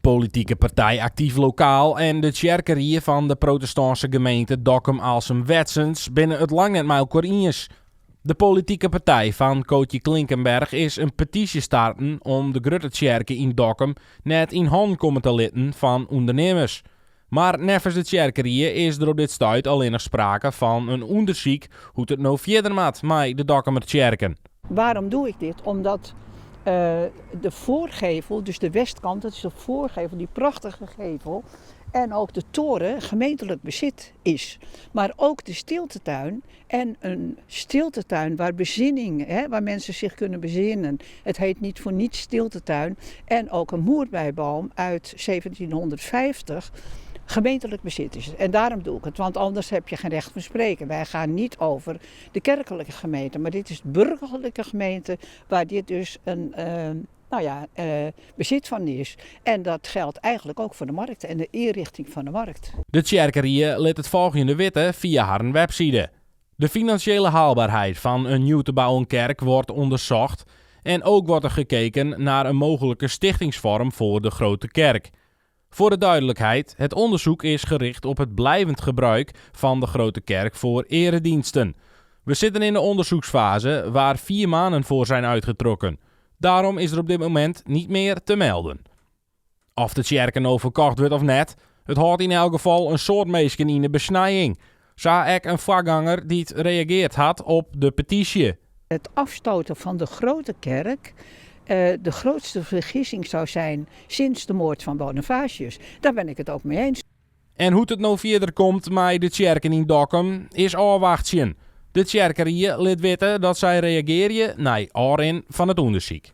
politike partij Actief Lokaal en de tsjerkerie fan de protestânske gemeente Dokkum-Aalsum-Wetsens binne it lang net mei elkoar iens. De politike partij fan Cootje Klinkenberg is in petysje starten om de grutte tsjerke yn Dokkum net yn hannen komme te litten fan ûndernimmers. Mar neffens de tsjerkerie is der op dit stuit allinnich sprake fan in ûndersyk hoe't it no fierder moat mei de Dokkumer tsjerken. Waarom doe ik dit? Omdat de voorgevel, dus de westkant, dat is de voorgevel, die prachtige gevel, en ook de toren gemeentelijk bezit is. Maar ook de stiltetuin en een stiltetuin waar bezinning, hè, waar mensen zich kunnen bezinnen. Het heet niet voor niets stiltetuin. En ook een moerbeiboom uit 1750 gemeentelijk bezit is. En daarom doe ik het, want anders heb je geen recht van spreken. Wij gaan niet over de kerkelijke gemeente, maar dit is de burgerlijke gemeente waar dit dus een nou ja, bezit van is. En dat geldt eigenlijk ook voor de markt en de inrichting van de markt. De tsjerkerie lit it folgjende witte fia harren webside. De financiële haalbaarheid van een nieuw te bouwen kerk wordt onderzocht en ook wordt er gekeken naar een mogelijke stichtingsvorm voor de grote kerk. Voor de duidelijkheid, het onderzoek is gericht op het blijvend gebruik van de grote kerk voor erediensten. We zitten in de onderzoeksfase waar 4 maanden voor zijn uitgetrokken. Daarom is er op dit moment niet meer te melden. Oft de tsjerke no ferkocht wurdt of net, it hâldt yn elk gefal in soad minsken yn 'e besnijing. Sa ek in foarganger dy't reageard hat op de petysje. Het afstoten van de grote kerk de grootste vergissing zou zijn sinds de moord van Bonifatius. Daar ben ik het ook mee eens. En hoe't it no fierder komt mei de tsjerken yn Dokkum is ôfwachtsjen. De tsjerkerie lit witte dat sy reagearje nei ôfrin fan it ûndersyk.